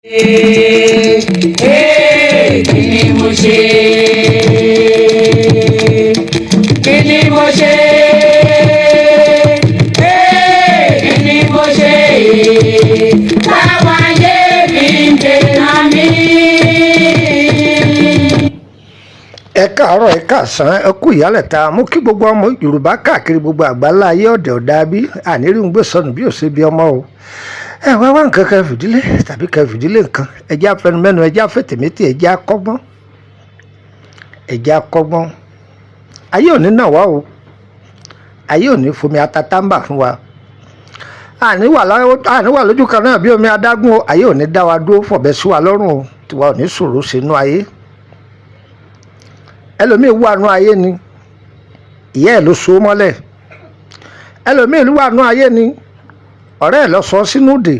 Kí ni mo ṣe? Kí ni mo ṣe? Kí ni mo ṣe? Táwọn ayé mi ń dènà mí. Ẹ káàárọ̀, ẹ káàsán, ẹ kú ìyálẹ̀ta. Mú kí gbogbo ọmọ Yorùbá káàkiri gbogbo àgbáńlá ayé, ọ̀dẹ̀ ọ̀dà bí àníríhun gbé sọnù bí òṣè bí ọmọ o. Ẹ wá wá nǹkan kan fìdílé tàbí kan fìdílé nǹkan. Ẹ jẹ́ afẹnumẹ́nu, ẹ jẹ́ afẹ́tẹ̀mẹ́tì, ẹ jẹ́ akọ́gbọ́n, ẹ jẹ́ akọ́gbọ́n. Ayé òní náà wá o, ayé òní fomi atatamba fún wa. Àní wà lójú kan náà bí omi adágún o. Ayé òní dá wa dúró fọ̀bẹ sí wa lọ́rùn o. Tiwa òní ṣòro sínú ayé. Ẹlòmíì wà nú ayé ni ìyá ẹ̀ ló so mọ́lẹ̀, ẹlòmíì wà nú ayé ni ọ̀rẹ́ ẹ̀ lọ sọ sínú dè,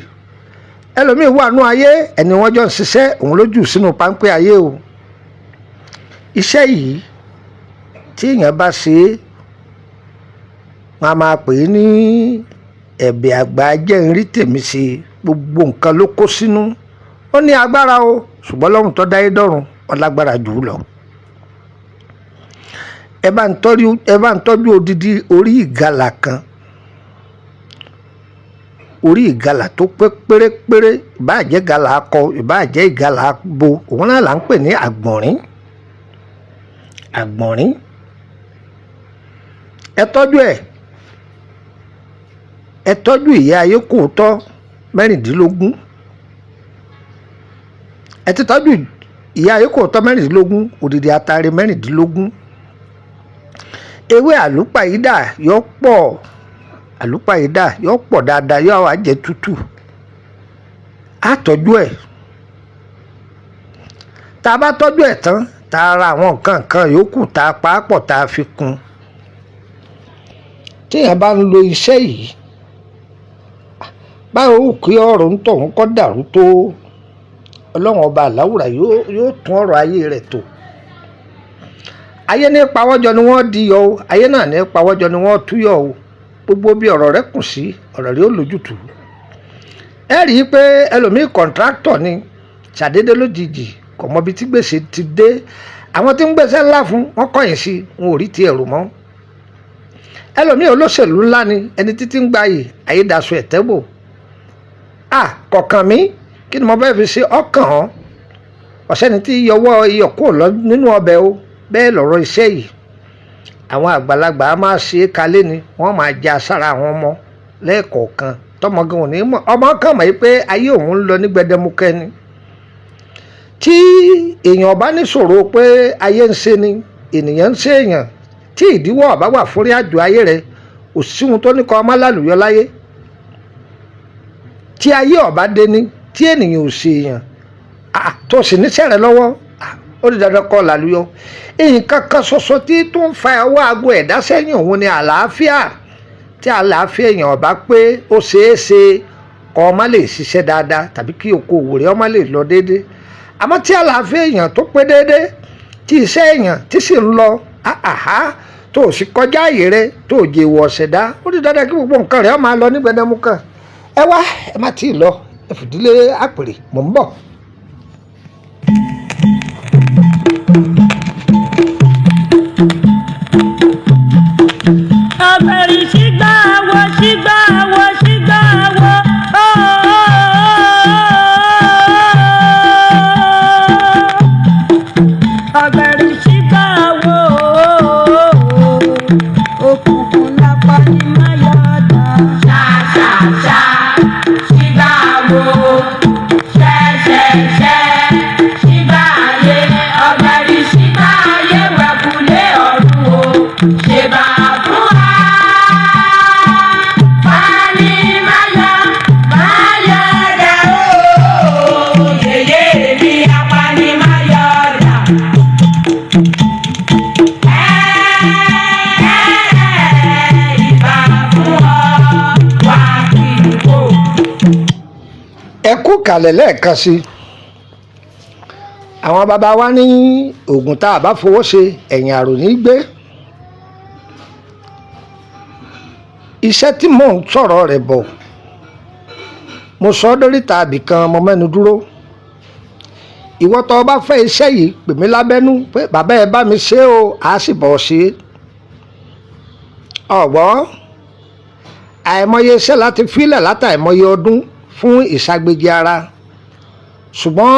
ẹlòmíì wà nú ayé, ẹni wọ́n jọ ń ṣiṣẹ́ òun ló jù sínú páńpẹ́ ayé o. Iṣẹ́ yìí, tí èèyàn bá ṣe é, wọ́n á máa pè é ní ẹ̀bẹ̀ àgbà jẹ́ ń rí tèmi ṣe. Gbogbo nǹkan ló kó sínú, ó ní agbára o, ṣùgbọ́n lọ́run tó dáyé dọ́run ó lágbára jù ú lọ. Ẹ bá ń tọ́jú odidi orí ìgalà kan, orí ìgalà tó pé pérépéré, ìbáà jẹ́ ìgalà akọ, ìbáà jẹ́ ìgalà abo, òun náà là ń pè ní àgbọ̀nrín. Àgbọ̀nrín, ẹ tọ́jú ẹ̀. Ẹ tọ́jú ìyá ayé kò tọ́ 16. Ẹ ti tọ́jú ìyá ayé kò tọ́ 16, odidi atare 16, ewé àlùpàyídà yọ pọ̀, àlùpàyídà yọ pọ̀ dáadáa, yọ wá jẹ́ tútù. Á tọ́jú ẹ̀. Tá a bá tọ́jú ẹ̀ tán, tá a ra àwọn nǹkan kan yòókù, tá a pa á pọ̀, tá a fi kún. Téèyàn bá ń lo iṣẹ́ yìí, báwo wù kí ọ̀rọ̀ ń tọ̀hún kọ́ dàrú tó, Ọlọ́run Ọba àláwùrà yóò tún ọ̀rọ̀ ayé rẹ̀ tò. Ayé ní pawọ́jọ ni wọ́n di yọ o, ayé náà ní pawọ́jọ ni wọ́n tú yọ o. Gbogbo bí ọ̀rọ̀ rẹ̀ kù sí, ọ̀rọ̀ rẹ̀ ó lójútùú. Ẹ rí i pé ẹlòmíì contractor ni, ṣàdédé lójijì, kò mọ ibi tí gbèsè ti dé. Àwọn tí ń gbèsè ńlá fún wọn kọ̀yìn sí, wọn ò rí ti ẹ̀rù mọ́. Ẹlòmíì olóṣèlú ńlá ni, ẹni títí ń gbayì ayédaṣọ ẹ̀tẹ́bò à kọ̀ọ̀kan mi. Kí ni mo bẹ́ẹ̀ fi ṣe ọkàn hàn ọ̀sẹ́ni tí yọwọ́ iyọ̀ kúrò lọ nínú ọbẹ̀ o? Bẹ́ẹ̀ lọ̀rọ̀ iṣẹ́ yìí, àwọn àgbàlagbà á máa ṣe é kalẹ̀ ni, wọ́n máa já sára àwọn ọmọ lẹ́ẹ̀kọ̀ọ̀kan. Tọmọ gan òní mọ̀, ọmọ kan mọ̀ pé ayé òun ń lọ ní gbẹdẹmukẹ ni. Tí èèyàn bá níṣòro pé ayé ń ṣe ni, ènìyàn ń ṣe èèyàn, tí ìdíwọ́ ọ̀bá wà fúnrí àjò ayé rẹ̀, kò síhun tó ní kọ́ ọmọ lálùyọ láyé. Tí ayé ọ̀bá dé ní tí ènìyàn ò ṣe èèyàn tó sì níṣẹ́ rẹ̀ lọ́wọ́, ó di dandan kọ́ lálùyọ. Nǹkan kan ṣoṣo tí tó ń fa ọwọ́ aago ẹ̀dá sẹ́yìn òun ni àlàáfíà. Tí àlàáfíà èèyàn ọ̀bá pé, ó ṣeé ṣe kọ́ ọmọ lè ṣiṣẹ́ dáadáa tàbí kí okòwò rẹ̀ ọmọ lè lọ déédéé. Àmọ́ tí àlàáfíà èèyàn tó pé déédéé, tí iṣẹ́ èèyàn tí sì ń lọ àhá, tó o sì kọjá àyè rẹ, tó o jẹ ìwọ̀ ọ̀sẹ̀dá, ó di dandan kí gbogbo nǹkan rẹ̀ ó máa lọ ní gbẹdẹmukẹ. Ẹ wá, ẹ má tí ì lọ, ẹ fìdílé àpèrè, mò ń bọ̀. Ọ̀gbẹ̀rì sígbà wo, sígbà wo, sígbà wo. Ọ̀gbẹ̀rì sígbà wo, òkùnkùn lápá ní máyọ̀dá. Ṣá ṣá ṣá ṣígbà wo, ṣẹ́ ṣẹ́ ṣẹ́ ṣígbà ayé, ọ̀gbẹ̀rì ṣígbà ayé wẹ̀kúlé ọ̀run o, ṣèbà fún wa. Pani máyọ̀ máyọ̀ dà o, yèyé mi apani máyọ̀ dà. Ìbà fún ọ wá kí n kò. Ẹ kú kàlẹ̀ lẹ́ẹ̀kan sí i. Àwọn bàbá wa ní oògùn tá a bá fowó ṣe, ẹ̀yìn àrò ní gbé. Iṣẹ́ tí mò ń sọ̀rọ̀ rẹ̀ bọ̀, mo sọ ọ́ dóríta àbìkan, mo mẹ́nu dúró. Ìwọ tó o bá fẹ́ iṣẹ́ yìí, pè mí lábẹ́nú pé bàbá ẹ bá mi ṣe o, àá sì bọ̀ ṣe é. Ọ̀gbọ́, àìmọye iṣẹ́ láti fílẹ̀ látàìmọye ọdún fún ìṣàgbéjì ara, ṣùgbọ́n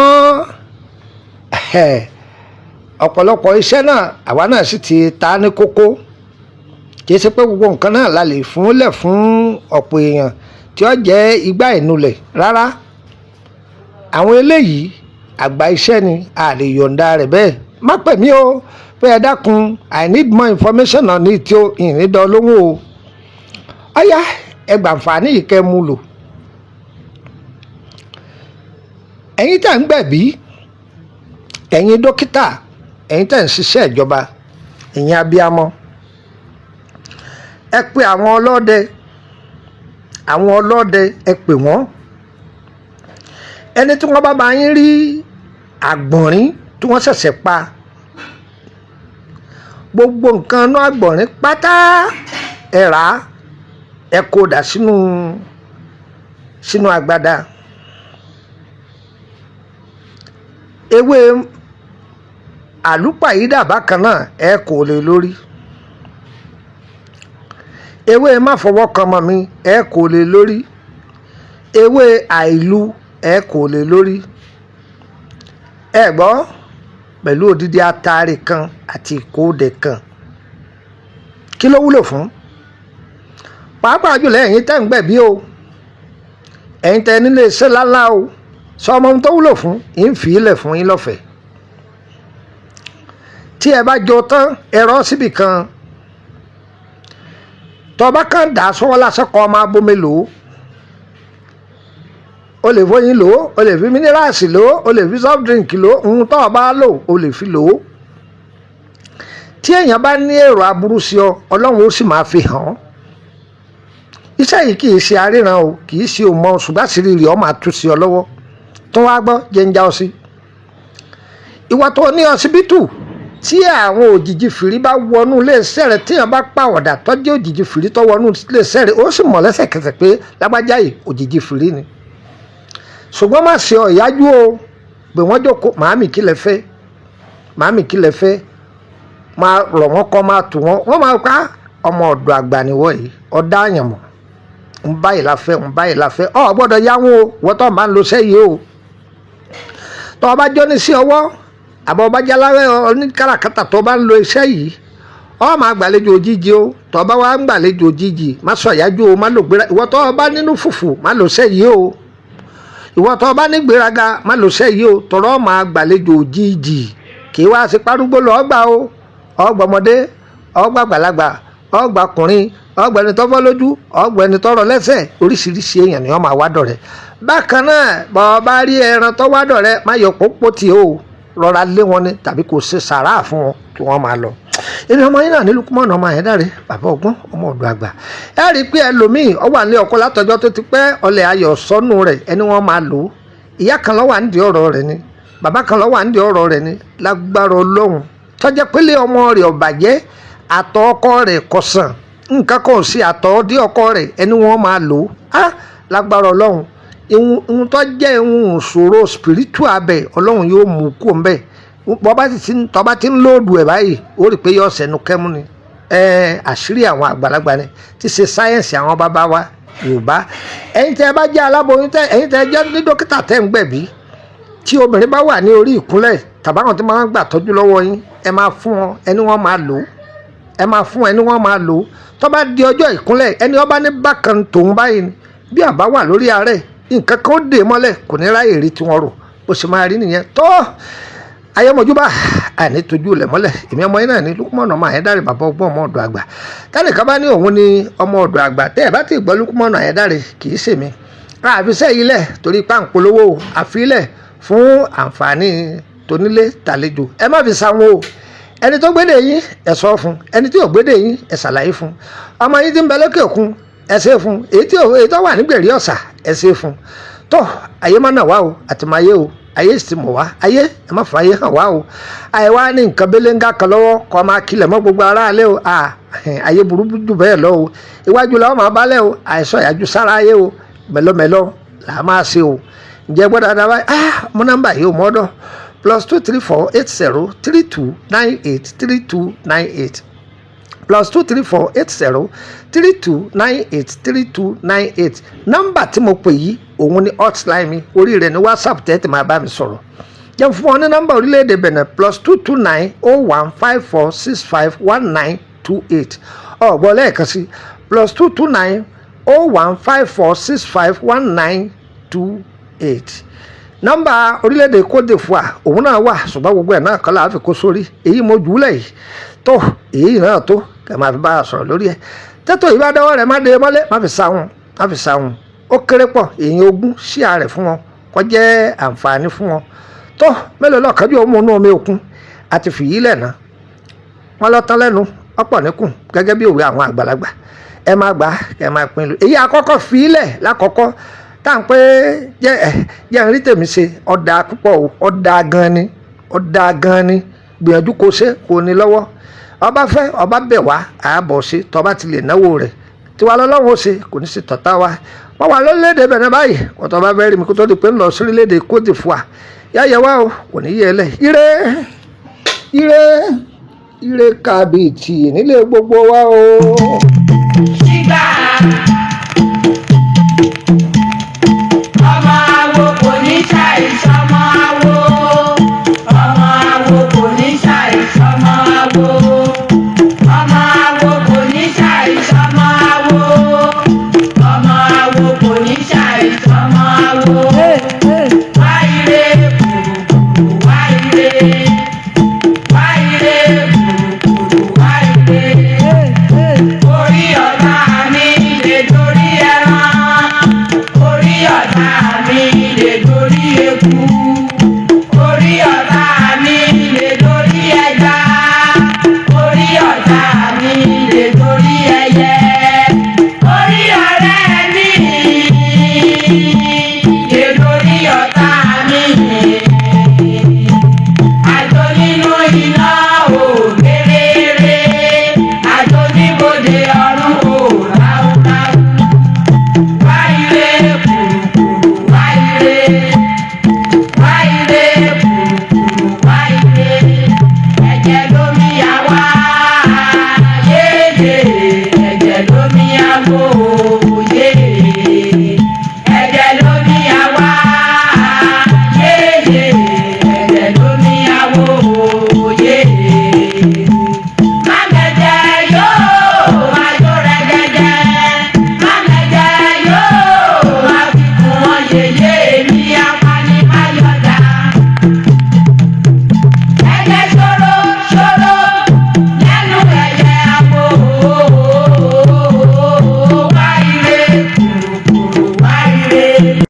ọ̀pọ̀lọpọ̀ iṣẹ́ náà àwa náà sì ti ta ní kókó. Kì í ṣe pé gbogbo nǹkan náà la lè fúnlẹ̀ fún ọ̀pọ̀ èèyàn tí ó jẹ́ igbá ìnulẹ̀ rárá. Àwọn eléyìí àgbà iṣẹ́ ni, a lè yọ̀ǹda rẹ̀ bẹ́ẹ̀. Má pè mí o pé ẹ dákun, I need more information on it o, ìrìn dán lóhùn o. Ọ̀yá, ẹ gbàǹfààní yìí kẹ́ mú lò. Ẹ̀yin tẹ̀ ń gbẹ̀bí, ẹ̀yin dókítà, ẹ̀yin tẹ̀ ń ṣiṣẹ́ ìjọba, ẹ̀yin abiyamọ, ẹ pè àwọn ọlọ́dẹ, àwọn ọlọ́dẹ, ẹ pè wọ́n. Ẹni tí wọ́n bá bá yín rí àgbọ̀nrín tí wọ́n ṣẹ̀ṣẹ̀ pa, gbogbo nǹkan inú àgbọ̀nrín pátá ẹ rà á, ẹ kó dà sínú agbada. Ewé àlùpàyídà bákan náà ẹ kò lè lórí. Ewé má fọwọ́ kan mọ́ mi ẹ kò lè lórí. Ewé àìlú ẹ kò lè lórí. Ẹ gbọ́, pẹ̀lú odidi atare kan àti ìkóòdè kan. Kí ló wúlò fún? Pàápàá jùlọ ẹ̀yin tẹ́ ń gbẹ̀bí o, ẹ̀yin tẹ́ nílé iṣẹ́ lálá o, sọ ọmọ ohun tó wúlò fún, ń fi ilẹ̀ fún yín lọ́fẹ̀ẹ́. Tí ẹ bá jọ tán, ẹ rọ́ síbì kan. Tọ́ bá kàn dà sọ́wọ́ lásán kọ́ ọmọ abomi lò ó. O lè fọyín lò ó, o lè fi mínírààsì lò ó, o lè fi soft drink lò ó, ohun tó o bá lò o lè fi lò ó. Tí èèyàn bá ní èrò aburú sí ọ, Ọlọ́run ó sì máa fi hàn án. Iṣẹ́ yìí kì í ṣe aríran o, kì í ṣe òmò, ṣùgbọ́n àṣírí rẹ̀ ọ máa tú sí ọ lọ́wọ́. Tó wá gbọ́, jẹ́ ń já ọ sí. Ìwọ tó ní ọsibítù, tí àwọn òjìji fìrí bá wọnú iléeṣẹ́ rẹ, tíyàn bá pàwọ̀dà tọ́jú òjìji fìrí tó wọnú iléeṣẹ́ rẹ, ó sì mọ̀ lẹ́sẹ̀kẹsẹ̀ pé lágbájá yìí òjìji fìrí ni. Ṣùgbọ́n má ṣe ọ̀yájú o, pé wọ́n jókòó, màámi kí lẹ fẹ́, màámi kí lẹ fẹ́, máa rọ̀ wọ́n kọ́, máa tù wọ́n, wọ́n máa pa ọmọ ọ̀dọ̀ àgbà nìwọ yìí, ọ̀dá àyànmọ̀, ń báyìí la fẹ́, ń báyìí la fẹ́, ọ̀ gbọ́dọ̀ yáwó o, wọ́n tó máa ń lo sẹ́yìí o. Tọ́ ọ bá jọ́ ní sí ọwọ́, àbọ̀ ọba jáláwẹ́ oníkàràkátà tó bá ń lo iṣẹ́ yìí, ọ máa gbàlejò òjijì o. Tọ́ ọ bá wá ń gbàlejò òjijì, má sọ ìyájú o, má lò gbéra. Ìwọ tọ́ ọ bá nínú fùfù, má lò sẹ́yìí o. Ìwọ tọ́ ọ bá ní gbéraga, má lò sẹ́yìí o. Tọ́rọ́ máa gbàlejò òjijì, kì í wá sí parúgbó lọ ọgbà o, ọgbà ọmọdé, ọgbà àgbàlagbà, ọgbà ọkùnrin, ọgbà ẹni tó fọ́ lójú, ọgbà ẹni tó rọ lẹ́sẹ̀, oríṣiríṣi èèyàn ni wọ́n máa wá dọ̀rẹ́. Bákan náà, bọ́ ọ bá rí ẹran tó wá dọ̀rẹ́, má yọ pópó tì o, rọra lé wọn ni tàbí kò ṣe sàrà fún wọn kí wọ́n máa lọ. Èmi ọmọ yín náà ní Lukumọ́nù ọmọ Àyẹ́dàrẹ́, bàbá ọgbọ́n, ọmọ ọ̀dọ̀ àgbà. Ẹ rí i pé ẹlòmíì ó wà ní ọkọ látọjọ́ tó ti pẹ́, ọlẹ̀ ayọ̀ sọ́nù rẹ̀, ẹni wọ́n máa lò ó. Ìyá kan ló wà nídìí ọ̀rọ̀ rẹ̀ ni, bàbá kan ló wà nídìí ọ̀rọ̀ rẹ̀ ni, lágbára Ọlọ́run. Tọ́jẹ́ pélé ọmọ rẹ̀ ò bàjẹ́, àtọ̀ ọkọ rẹ̀ kò sàn, nǹkan kan ò sí àtọ̀ dí ọkọ rẹ̀, ẹni wọ́n máa lò ó. Á lágbára Ọlọ́run, ihun tó jẹ́ ihun ìṣòro spiritual abẹ, Ọlọ́run yóò mú kú ńbẹ̀. Bọ́ba ti ń tọ́ba ti ń lóòdù ẹ̀ báyìí, ó rí i pé yóò sẹ́nu kẹ́mú ni. Àṣírí àwọn àgbàlagbà ni, tí ṣe sáyẹ́ǹsì àwọn bàbá wa Yorùbá. Ẹ̀yin tẹ́ ẹ bá jẹ́ aláboyún, tẹ́ ẹ̀yin tẹ́ ẹ jẹ́ ní dókítà tẹ́ ń gbẹ̀bí, tí obìnrin bá wà ní orí ìkúnlẹ̀ tàbáwọn tí máa ń gbà tọ́jú lọ́wọ́ yín, ẹ máa fún wọn ẹni wọ́n máa lò ó, ẹ máa fún ẹni wọ́n máa lò ó. Tó bá di ọjọ́ ìkúnlẹ̀, ẹni ó bá ní bákan tòun báyìí bí àbá wà lórí àárẹ̀, nǹkan kan ó dè mọ́lẹ̀, kò ní ráyè rí tí wọ́n rò bó ṣe máa rí nìyẹn. Tó ayémojúbà àní tójú ilẹ̀ mọ́lẹ̀. Èmi ọmọ yín náà ní Lukumọ́nù ọmọ Àyẹ́dàrẹ́, bàbá ọgbọ́n, ọmọ ọ̀dọ̀ àgbà. Tẹ́nìkan bá ní òun ní ọmọ ọ̀dọ̀ àgbà, tẹ́ ẹ̀ bá ti gbọ́ Lukumọ́nù Àyẹ́dàrẹ́ kì í ṣèmi. Àfisẹ́ yìí lẹ̀ torí páńpolówó, àfilẹ̀ fún àǹfààní tónílé tàlejò. Ẹ má fi sanwó o. Ẹni tó gbédè yín, ẹ sọ fún. Ẹni tí ò gbédè yín, ẹ ṣàlàyé fún. Ọmọ yín tí ń bẹ lókè òkun, ẹ ṣe fún. Èyí tí èyí tó wà nígbèrè ọ̀sà, ẹ ṣe fún. Tó ayé má nà wá o, àti máa yé o, ayé sì mọ̀ wá, ayé ẹ má fà ayé hàn wá o. Àìwá ní nǹkan belenga kan lọ́wọ́ kọ́ máa kilẹ̀ mọ́ gbogbo aráalé o. Ayé burú jù bẹ́ẹ̀ lọ o. Iwájú làwọn máa bá lẹ̀ o, àìsàn ìyájú sára ayé o, mẹ́lọ́mẹ́lọ́ là á máa ṣe o. Ǹjẹ́ gbọ́dọ̀ dáadáa báyìí? Mo nọ́mbà yìí ò mọ́dọ̀. +234 80 32 98 32 98, +234 80 32 98 32 98. Nọ́mbà tí mo pè yìí, òun ni hotline mi. Orí rẹ̀ ní WhatsApp tẹ́tí máa bá mi sọ̀rọ̀. Jẹ́ fún ọ ní nọ́mbà orílẹ̀-èdè Benin: +229 01 54 65 19 28. Ọ̀gbọ́n lẹ́ẹ̀kan sí: +229 01 54 65 19 28. Nọ́mbà orílẹ̀-èdè Côte d'Ivoire, òun náà wà, ṣùgbọ́n gbogbo ẹ̀ náà kọ́ la fi kó sórí èyí mo jù ú lẹ̀ yìí tó. Èyí náà tó kẹ́ máa fi bá a sọ̀rọ̀ lórí ẹ̀. Tẹ́tò yìí bá dọ́wọ́ rẹ̀, má dé mọ́lẹ̀, má fi sáwọn, má fi sáwọn. Ó kéré pọ̀, èèyàn 20 ṣíà rẹ̀ fún wọn, kó jẹ́ àǹfààní fún wọn. Tó mélòó lọ́ọ̀kájú òun mú omi òkun àti fìyí lẹ̀ náà, wọ́n lọ tán lẹ́nu ọ̀pọ̀ níkùn, gẹ́gẹ́ bí òwe àwọn àgbàlagbà. Ẹ máa gbà, ẹ máa pín lu èyí àkọ́kọ́ fìlẹ̀ lákọ̀ọ́kọ́ tá à ń pé jẹ́ ẹ jẹ́ ń rí tèmi ṣe. Ọ̀dà púpọ̀ o, ọ̀dà gan ni, ọ̀dà gan ni. Gbìyànjú kó ṣe kò ní lọ́wọ́. Ọba fẹ́ ọba bẹ̀ wá àábọ̀ ṣe. Tọba ti lè náwó rẹ̀ tiwa lọ́lọ́run ó ṣe, kò ní sí tọ̀tá wa. Wọ́n wà lórílẹ̀‐èdè Benin báyìí. Wọ́n tọ́ bá fẹ́ rí mi kó tó di pé ń lọ sórílẹ̀‐èdè Côte d'Ivoire, yáyẹ wá o, kò ní yẹ lẹ̀. Ire, ire, ire kàbìtì nílé gbogbo wa o. Ṣígbà ọmọ àwo kò ní ṣàìsàn ọmọ.